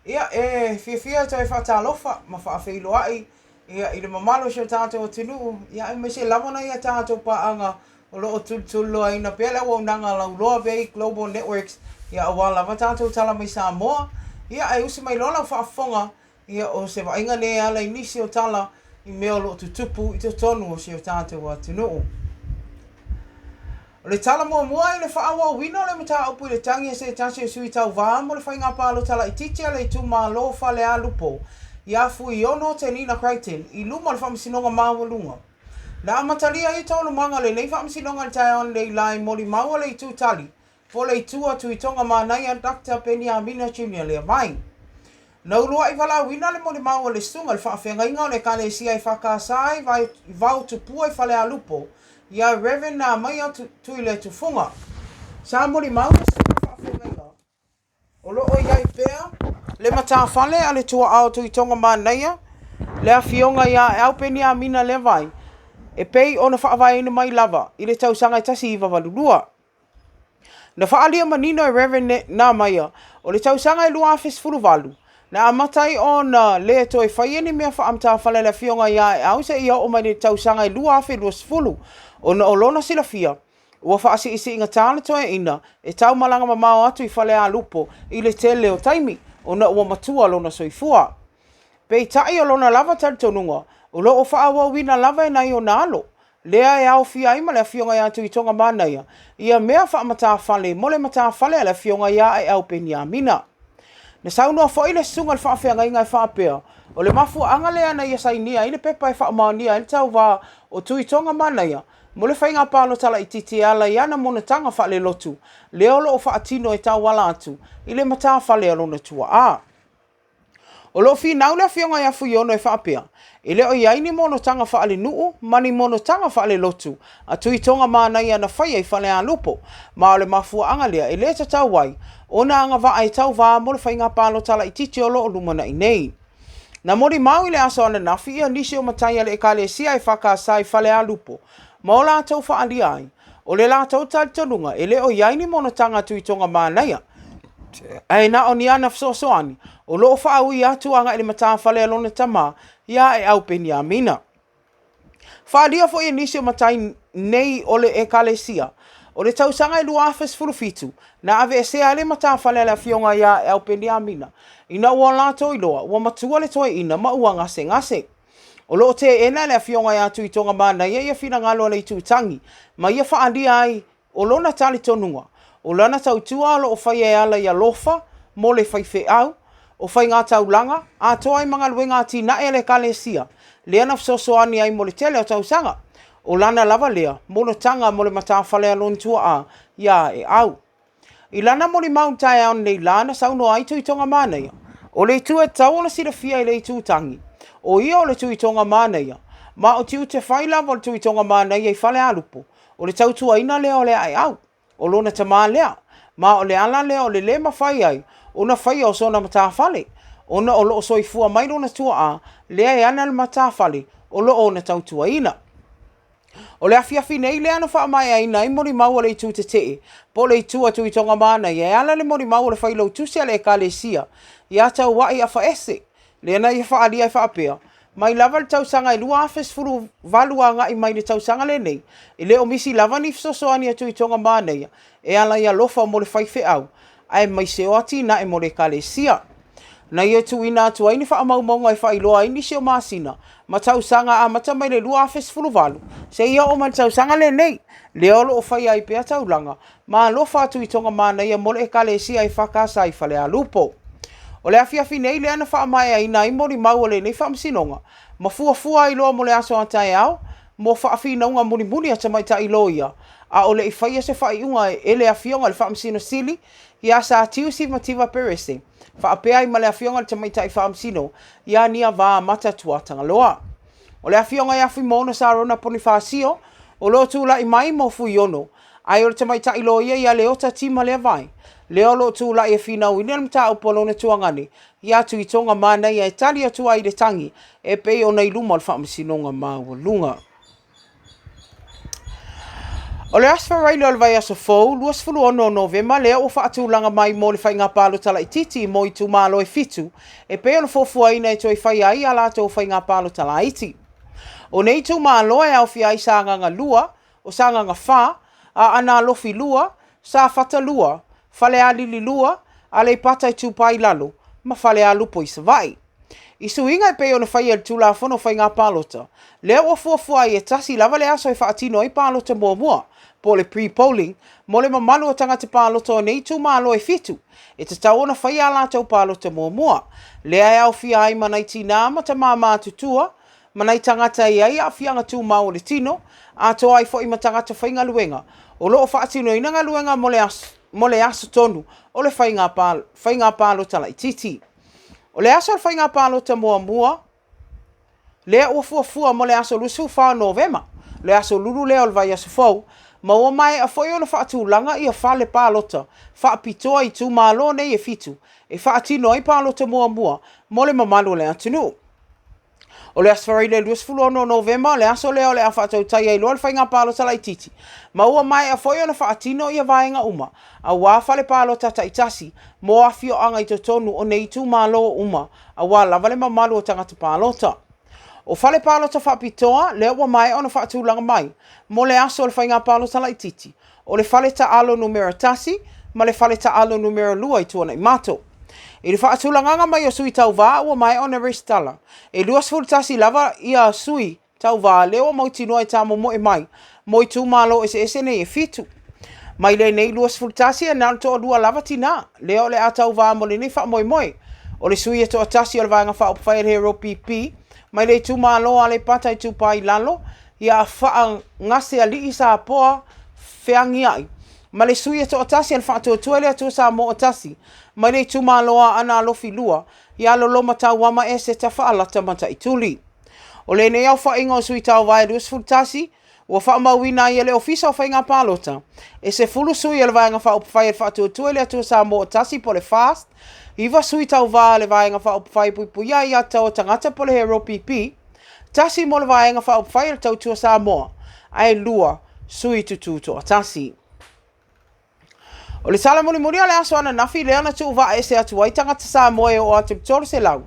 Ia, e fiafia e toe faatalofa ma faafeiloai ia, i le mamalu o si o tatou atunuu, ia, aemaise lava nai a tatou paaga o lo o tulituliloaina pea le auaunaga lauloa Bay Global Networks, ia, aua lava tatou tala mai Samoa. Ia, ae usi mai loa lau faafofoga, ia, o se vaaiga nei e ala i nisi o tala i mea o lo o tutupu i totonu o si o tatou atunuu. O le tala muamua i le faaauauina o le mataupu i le tagi a se tasi o sui tauva mo le faiga palota laitiiti a le itumalo o Falealupo ia Fuiono Tenina Crichton i luma o le Faamasinoga Maualuga. Na amatalia ai taualumaga o lenei faamasinoga i le taeao ananei la i molimau a le itu tali po o le itu a Tuitoga Manaia Doctor Peniamina Junior Leavai. Na uluai valaauina le molimau a le Susuga i le Faafeagaiga o le Ekalesia EFKS i Vaotupua i Falealupo, ia Rev. Namaia Tuiletufuga. Sa molimau le Susuga i le Faafeagaiga o lo o i ai pea le matafale a le tuaa o Tuitoga Manaia, le Afioga ia Aeau Peniamina Leavai, e pei ona faavaeina mai lava i le tausaga e 1982. Na faaalia manino e Rev. Namaia, o le tausaga e 2018, na amata ai ona le toe faia ni mea faamatafale a le Afioga ia Aeau seia oo mai le tausaga e 2020, ona o lona silafia, ua faasiisiigata le toeaina e tau malaga mamao atu i Falealupo i le tele o taimi, ona ua matua lona soifua. Peitai o lona lava talitonuga, o lo o faaauauina lava e nai ona alo, lea e aofia ai ma le Afioga ia Tuitoga Manaia, ia mea faamatafale mo le matafale a le Afioga ia Aeau Peniamina. Na saunoa foi le Susuga i le Faafeagaiga e faapea, o le mafuaaga lea na ia sainia ai le pepa e faamaonia ai le tauva o Tuitoga Manaia mo le faiga palota laitiiti e ala i ana monotaga faalelotu, lea o lo o faatino e tauala atu i le matafale a lona tuaa. O lo o finau le Afioga ia Fuiono e faapea, e le o i ai ni monotaga faalenuu ma ni monotaga faalelotu a Tuitoga Manaia na faia i Falealupo, ma o le mafuaaga lea e le tatau ai ona agavaa e tauva mo le faiga palota laitiiti o lo o lumanai nei. Na molimau i le aso ananafi ia nisi o matai a le Ekalesia EFKS i Falealupo ma o latou faaalia ai, o le latou talitonuga e le o i ai ni monotaga a Tuitoga Manaia, ae na o ni ana fesoasoani o lo o faaui atu agai i le matafale a lona tama ia Aeau Peniamina. Faaalia foi e nisi o matai nei o le Ekalesia, o le tausaga e 2017, na aveesea ai le matafale a le afioga ia Aeau Peniamina, ina ua latou iloa ua matua le toeaina ma ua gasegase. O lo o teena e le afioga ia Tuitoga Manaia ia finagalo a le Itutagi ma ia faaalia ai O lona talitonuga, o lana tautua o lo o faia e ala i alofa mo le faifeau, o faigataulaga, atoa ai ma galuega atinae a le Ekalesia, lea na fesoasoani ai mo le tele o tausaga. O lana lava lea monotaga mo le matafale a lona tuaa ia Aeau. I lana molimau i le taeao nei la na saunoa ai Tuitoga Manaia, o le itu e tatau ona silafia e le Itutagi, o ia o le Tuitoga Manaia, ma o tiute fai lava o le Tuitoga Manaia i Falealupo, O le tautuaina lea o le aeau, o lona tama lea, ma o le ala lea o le lē mafai ai ona faia o sona matafale, ona o lo o soifua mai lona tuaa lea e ana le matafale o lo o ona tautuaina. O le afiafi nei lea na faamaeaina ai molimau a le itu tetee, po o le itu a Tuitoga Manaia e ala le molimau o le failautusi a le Ekalesia ia Tauai Afaese, lea na ia faaalia e faapea, Mai lava le tausaga e 2018 agai mai le tausaga lenei, e le o misi lava ni fesoasoani a Tuitoga Manaia e ala i alofa mo le faifeau, aemaise o atinae mo le Ekalesia. Na ia tuuina atu ai ni faamaumauga e faailoa ai nisi o masina ma tausaga amata mai le 2018 seia oo mai le tausaga lenei, lea o lo o faia ai pea taulaga ma alofa a Tuitoga Manaia mo le Ekalesia EFKS i Falealupo. O le afiafi nei lea na faamaeaina ai molimau o lenei faamasinoga ma fuafua ai loa mo le aso a taeao mo faafinauga mulimuli a tamaitai loia a o le i faia se faaiuga e le Afioga i le Faamasino Sili ia Satiusi Mativa Perese faapea ai ma le Afioga i le Tamaitai Faamasino ia Niavaa Mata Tuatagaloa. O le Afioga ia Fuimaono Sarona Ponifasio o lo o tulai mai mo Fuiono Ae o le tamaitai loia ia Leota Tima Leavai, lea o lo o tulai e finauina le mataupu a lona tuagane ia Tuitoga Manaia e tali atu ai i le tagi e pei ona i luma o le Faamasinoga Maualuga. O le Aso Faraile o le vaiaso fou, 26 o Novema, lea ua faatulaga mai mo le faiga palota laitiiti mo itumalo e fitu e pei ona fuafuaina e toe faia ai a latou faiga palota laiti. O nei itumalo e aofia ai Sagaga 2, o Sagaga 4, Aana Alofi 2, Safata 2, Falealili 2, Aleipata Itupa i Lalo ma Falealupo i Savaii. I suiga e pei ona faia i le Tulafono o Faiga Palota, lea ua fuafua ai e tasi lava le aso e faatino ai palota muamua, po o le pre-polling, mo le mamalu o tagata palota o nei itumalo e fitu, e tatau ona faia a latou palota muamua. Lea e aofia ai ma nai tinā ma tamā matutua, ma nai tagata e i ai aafiaga tumau o le tino, atoa ai foi ma tagata faigaluega o lo o faatinoina galuega mo le aso, mo le aso tonu o le faiga, faiga palota laitiiti. O le aso o le faiga palota muamua, lea ua fuafua mo le aso 24 o Novema, le aso lulu lea o le vaiaso fou, ma ua maea foi ona faatulaga ia fale palota faapitoa i itumalo nei e fitu e faatino ai palota muamua mo le mamalu o le atunuu. O le Aso Faraile 26 o Novema, o le aso lea o le a faatautai ai loa le faiga palota laitiiti, ma ua maea foi ona faatino ia vaega uma, aua fale palota taitasi mo afioaga i totonu o nei itumalo uma, aua lava le mamalu o tagata palota. O fale palota faapitoa lea ua maea ona faatulaga mai mo le aso o le faiga palota laitiiti, o le fale taalo numera 1 ma le fale taalo numera 2 i Tuanaimato. I le faatulagaga mai o sui tauva ua maea ona resitala, e 21 lava ia sui tauva lea ua mautinoa e tamomoe mai mo itumalo eseese nei e fitu. Mai lenei 21, e na o le toalua lava tinā lea o le a tauva mo lenei faamoemoe. O le sui e toatasi o le Vaega Faaupufai a le Hero PP mai le itumalo o Aleipata Itupa i Lalo, ia Faagasealii Sapoa Feagiai, ma le sui e toatasi a le Faatuatua i le Atua Samoa Tasi mai le itumalo o Aana Alofi 2, ia Loloma Tauama Eseta Faalata Mataituli. O lenei aofaiga o sui tauva e 21, ua faamauina ai e le Ofisa o Faiga Palota, e 10 sui o le Vaega Faaupufai a le Faatuatua i le Atua Samoa Tasi po o le FAST, 9 sui tauva a le Vaega Faaupufai e Puipuia Aiatatau a Tagata po o le HEROPP, tasi mo le Vaega Faaupufai a le Tautua Samoa, ae lua sui tutū toatasi. O le tala mulimuli o le aso ananafi lea na tuuvaa ese atu ai tagata Samoa e oo atu i le 300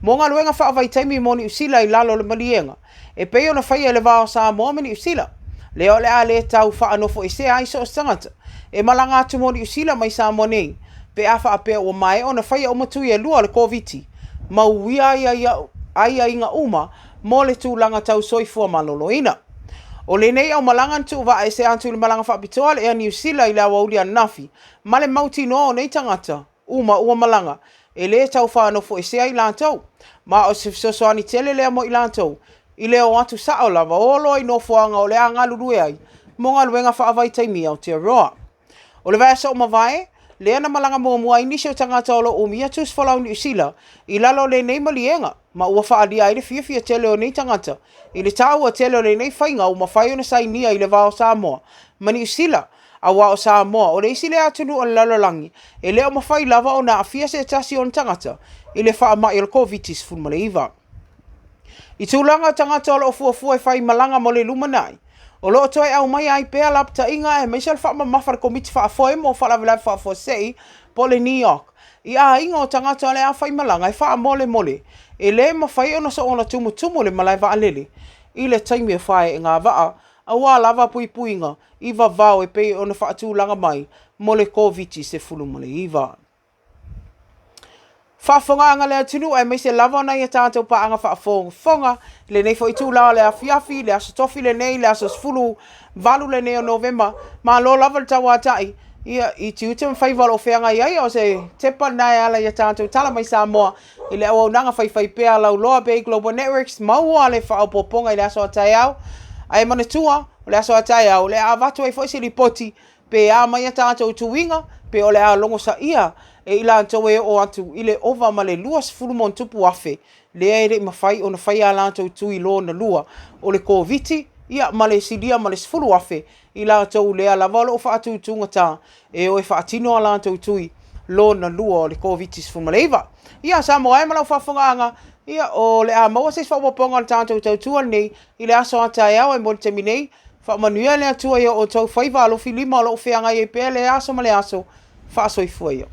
mo galuega faavaitaimi mo Niu Sila i lalo o le maliega e pei ona faia i le va o Samoa ma Niu Sila. Lea o le a le tau faanofoesea ai so o se tagata e malaga atu mo Niu Sila mai Samoa nei pe a faapea ua maea ona faia uma tui e lua o le Koviti ma uia aiaiga uma mo le tulaga tau soifua maloloina. O lenei aumalaga na tuuvaa ese atu i le malaga faapitoa a le Air Niu Sila i le aoauli ananafi ma le mautinoa o nei tagata uma ua malaga e le tau faanofoesea i latou, ma o se fesoasoani tele lea mo i latou i le o atu sao lava o loa i nofoaga o le a galulue ai mo galuega faavaitaimi i Aotearoa. O le vaiaso ua mavae, lea na malaga muamua ai nisi o tagata o lo o umia tusi folau Niu Sila i lalo o lenei maliega, ma ua faaalia ai le fiafia tele o nei tagata i le taua tele o lenei faiga ua mafai ona sainia i le va o Samoa ma Niu Sila, aua o Samoa o le isi lea atunuu o le lalolagi e le o mafai lava ona aafia se tasi o ona tagata i le faamai o le Koviti-19. I tulaga o tagata o lo o fuafua e fai malaga mo le lumanai, o lo o toe aumaia ai pea lapataiga aemaise o le faamamafa a le Komiti Faafoe mo Faalavelave Faafuasei po o le NEOC i aiga o tagata o le a faimalaga e faamolemole e le mafai ona soona tumutumu le malae vaalele i le taimi o faeega vaa aua lava puipuiga i vavao e pei ona faatulaga mai mo le Koviti-19. Faafofogaaga le atunuu aemaise lava o nai a tatou paaga faafogafoga i lenei foi itula o le afiafi, le aso tofi lenei, le aso 18 lenei o Novema. Malo lava le tauatai ia, i tiute ma faiva o lo o feagai ai. O se tepa lena e ala i a tatou tala mai Samoa i le auaunaga faifaipea a Lauloa Bay Global Networks. Maua le faaopoopoga i le aso a taeao. Ae manatua, o le aso a taeao, o le a avatu ai foi se lipoti Pe a mai a tatou tuiga, pe o le a logosaia e i latou e oo atu i le ova ma le 20+ lea e le i mafai ona faia a latou tui lona lua o le Koviti, ia, ma le silia ma le 10,000 i latou lea lava o lo o faatutugata e o e faatino a latou tui lona lua o le Koviti-19. Ia, Samoa e ma lau faafofogaaga, ia, o le a maua se isi faaopoopoga o le tatou tautua lenei i le aso a taeao e mo le taimi nei. Faamanuia le Atua i o outou faiva alofilima o lo o feagai ai pea le aso ma le aso. Faasoifua ia.